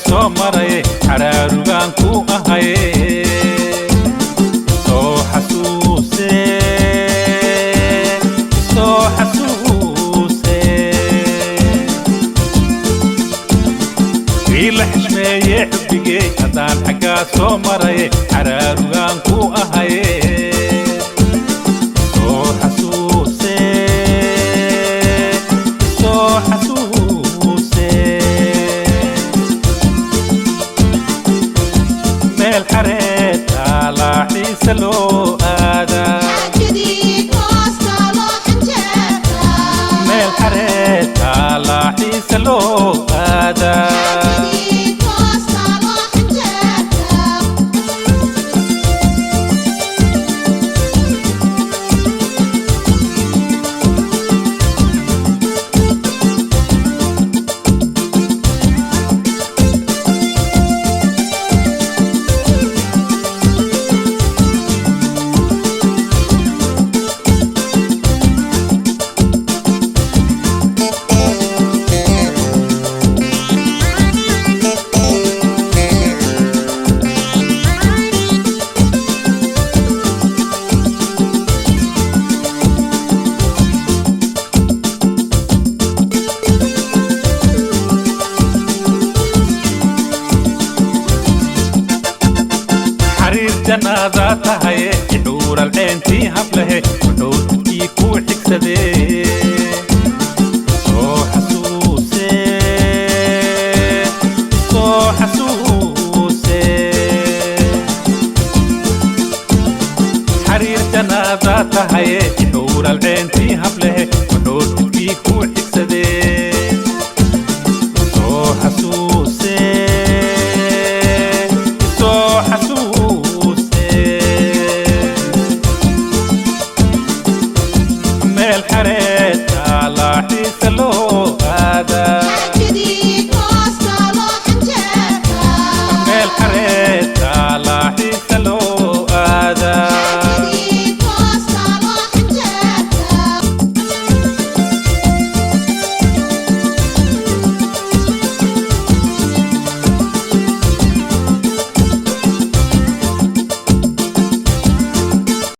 Soo maraye xaraarugaan ku ahaye, soo xasuuse, soo xasuuse. Kii la xishmeeye xubbigey, haddaan xaggaa soo maraye xaraarugaan ku ahaye, soo xasuuse, soo xasuuse. Meel xareed taalaa xiise loo aadaa. Xaajadii goosta loo xanjeertaa. Meel xareed taalaa xiise loo aadaa. Xaajadii goosta loo xanjeertaa. Xariir jannaadaa tahaye, ixuural ceentii hablehe, wuxuu jidkii ku xigsadee, soo xasuuse, soo xasuuse. Xariir jannaadaa tahaye, ixuural ceentii hablehe, wuxuu jidkii ku xigsadee, soo xasuuse, soo xasuuse. Meel xareed